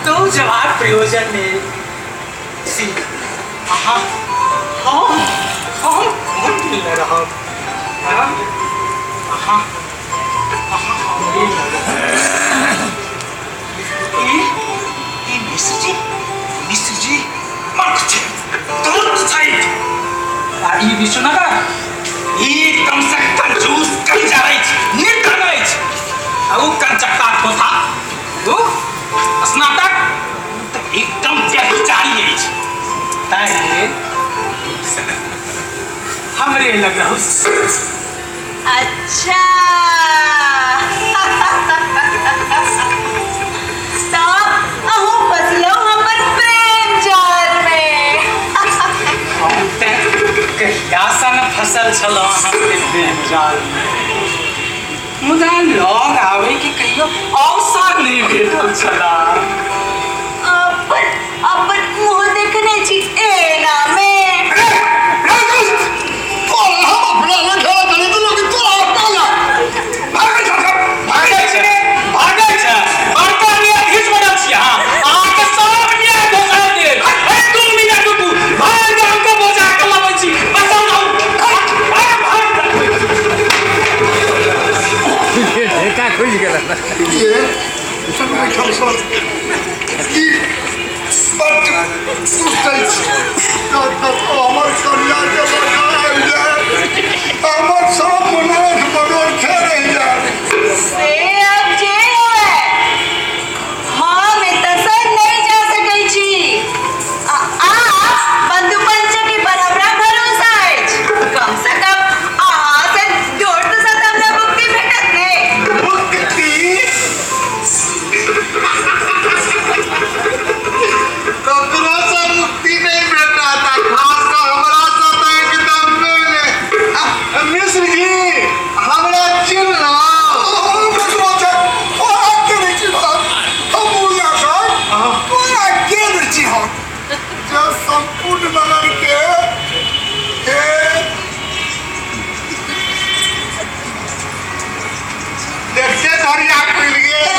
कतौ जबाक प्रयोजन नहि। सी अहाँ हम हम कोन दिन लए रहब? अहाँ अहाँ हमरे लग ई ई मिश्र जी मूर्ख छै, तुरंत छै। आ ई विश्वनगर ई कम से कंजूस कंजर अछि, निर्धन अछि। आ ओ कंचक्का थोथा ओ स्नातक तऽ एकदम व्यभिचारी अछि। ताहि लेल हमरे लग रहू। अच्छा तब अहूँ फसलहुँ हमर प्रेम जाल में। हम तऽ कहियासँ ने फसल छलहुँ अहाँके प्रेम जाल में, मुदा लग आबैके कहियो अवसर नहि भेटल छला। अपन अपन मुँह देखने छी एना में। भागै छै, भागै छै। बड़का न्यायाधीश बनल छी अहाँ, अहाँके सब न्याय घोषणा देब। ए 2 मिनट रुकू, भाग गाम के बजा के लबै छी। बचाउ ना। भाग भाग। ढेका खुजि गेल। बड्ड दुष्ट अछि। हमर कन्या के लगा आबि जायत, हमर सब मनोरथ मनोरथे रहि जायत। से अब जे हुए, हम एतऽसँ नहि जा सकै छी। आ बंधु पंचके पर हमरा भरोसा अछि। कम से कम अहाँ से दोस्तसँ तऽ हमरा मुक्ति भेटत ने। मुक्ति ककरो से मुक्ति नहीं भेटत, आ खास कऽ हमरा से तऽ एकदम नहि। मिश्र जी हमरा चिन्हलहुँ? संपूर्ण नगर के देखते धरिया खुलि गेल।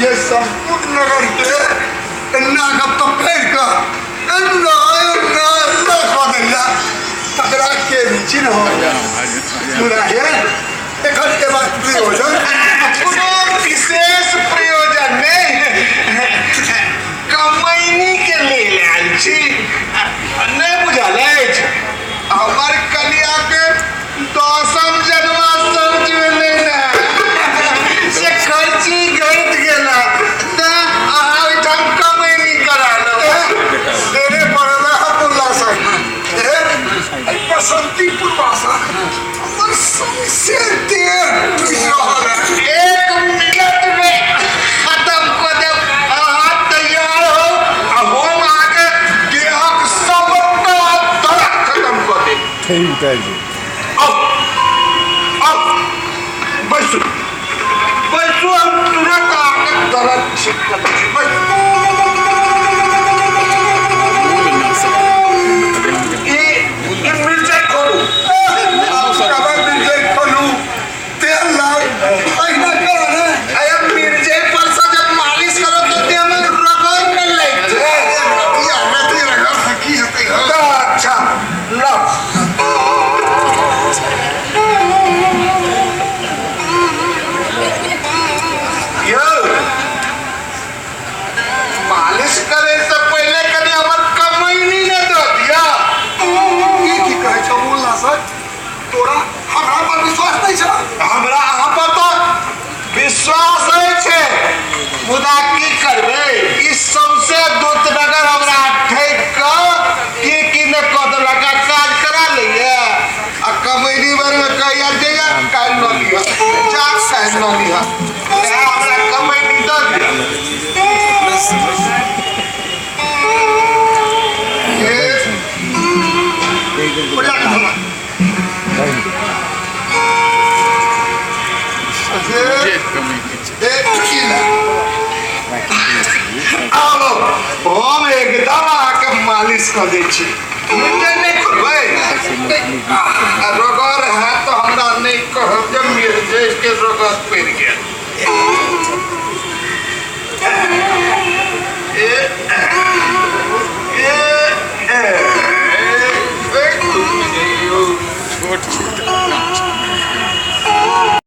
जे संपूर्ण नगर के एना कऽ पकड़ि कऽ एना एना एना कऽ देला तकरा के चिन्ह पूरा हे। एखन के बाद प्रयोजन कोनो विशेष प्रयोजन नहि, कमैनी के लेल आयल छी। नहि बुझल अछि हमर कन्या के 10म जन्माष्टमी भेलै ने, से खर्ची घटि गेला तऽ अहाँ ओहिठाम कमैनी करा लेबै। तेरे पड़ला मुल्ला साहब, बसंतीपुर भाषा हमर सौंसे देह टूटि रहल है। 1 मिनट में खत्म कऽ देब। अहाँ तैयार हो आ हम अहाँके देहक सबटा दर्द खत्म कऽ देब। ठीक है जी। आउ आउ बैसू बैसू, हम तुरंत अहाँके दर्द ठीक कऽ दै छी। बैसू। ई ई मिरचाइ खोलू, मिरचाइ खोलू, तेल लाउ, अहिना करो ने। अरे मिरचाइ पर से जब मालिश करो तऽ देह में रगड़ नहि लागि छै। रगड़ से की हेतै? अच्छा लाउ। यौ मालिश करे से पहिले कनि हमर कमैनी ने दऽ दिअ। ई की कहै छौ मुल्ला सर, तोरा हमरा पर विश्वास नहि छौ? हमरा अहाँ पर तऽ विश्वास अछि, मुदा की करबै, ई सौंसे दूत नगर हमरा ठकि कऽ की की ने कऽ देलक। आ काज करा लैए आ कमैनी बेरमे कहैया जइया काल्हि लऽ लिअ, जा काल्हि लऽ लिअ। तेँ हमरा कमैनी दऽ दिअ। हम एकदम अहाँके मालिश कऽ दै छी। मिरचाइ नहि खोलबै? रगड़ हैत तऽ हमरा नहि कहब जे मिरचाइके रगड़ पड़ि गेल। छोट छी।